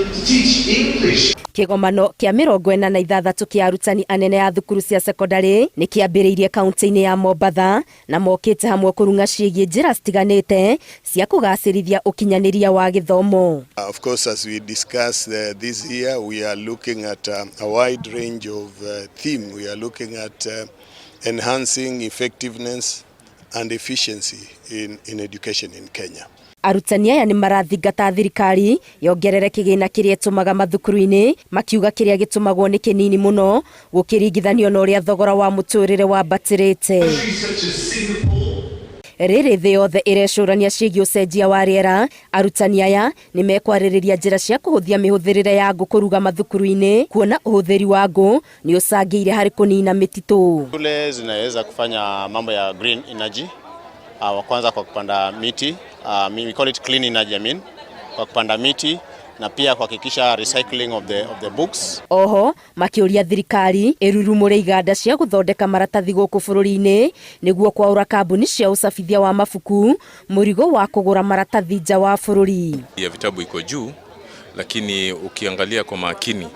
to teach English. Kĩgomano kĩa 46 kĩa arutani anene a thukuru cia sekondarĩ nĩ kĩambĩrĩirie kaunti-inĩ ya Mombatha na mokĩte hamwe kũrung'a ciĩgiĩ njĩra citiganĩte cia kũgacĩrithia ũkinyanĩria wa gĩthomo. Of course, as we discuss this year, we are looking at a wide range of theme. We are looking at enhancing effectiveness and efficiency in education in Kenya. Arutani aya nĩ marathingata thirikari yongerere kĩgĩna kĩrĩa ĩtũmaga mathukuru-inĩ, makiuga kĩrĩa gĩtũmagwo nĩ kĩnini mũno gũkĩringithanio na ũrĩa thogora wa mũtũrĩre wambatĩrĩte. Rĩrĩ thĩ yothe ĩrecũrania ciĩgiĩ ũcenjia wa rĩera, arutani aya nĩ mekwarĩrĩria njĩra cia kũhũthia mĩhũthĩrĩre ya ngũ kũruga mathukuru-inĩ, kuona ũhũthĩri wa ngũ nĩ ũcangĩire harĩ kũnina mĩtitũ. Shule zinaweza kufanya mambo ya green energy. Wa kwanza kwa kupanda miti, we call it clean energy, I mean, kwa kupanda miti na pia kuhakikisha recycling of the books. Oho makĩũria thirikari ĩrurumũre iganda cia gũthondeka maratathi gũkũ bũrũri-inĩ nĩguo kwaũra kambuni cia ũcabithia wa mabuku mũrigo wa kũgũra maratathi nja wa bũrũri. Ya vitabu iko juu, lakini ukiangalia kwa makini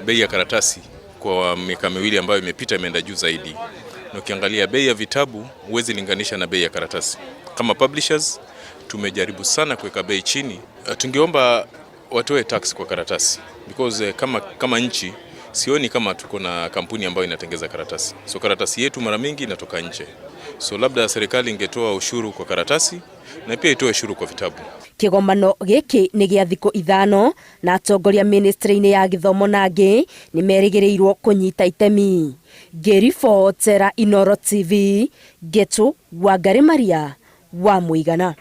bei ya karatasi kwa miaka 2 ambayo imepita imeenda juu zaidi, na ukiangalia bei ya vitabu huwezi linganisha na bei ya karatasi. Kama publishers tumejaribu sana kuweka bei chini. Tungeomba watoe tax kwa karatasi because kama nchi sioni kama tuko na kampuni ambayo inatengeza karatasi, so karatasi yetu mara mingi inatoka nje, so labda serikali ingetoa ushuru kwa karatasi na pia itoe ushuru kwa vitabu. Kĩgomano gĩkĩ nĩ gĩa thikũ 5 na atongoria ministry-inĩ ya gĩthomo na angĩ nĩ merĩgĩrĩirwo kũnyita itemi. Ngĩribotera Inooro TV, Ngetu Wangari Maria wa Mũigana.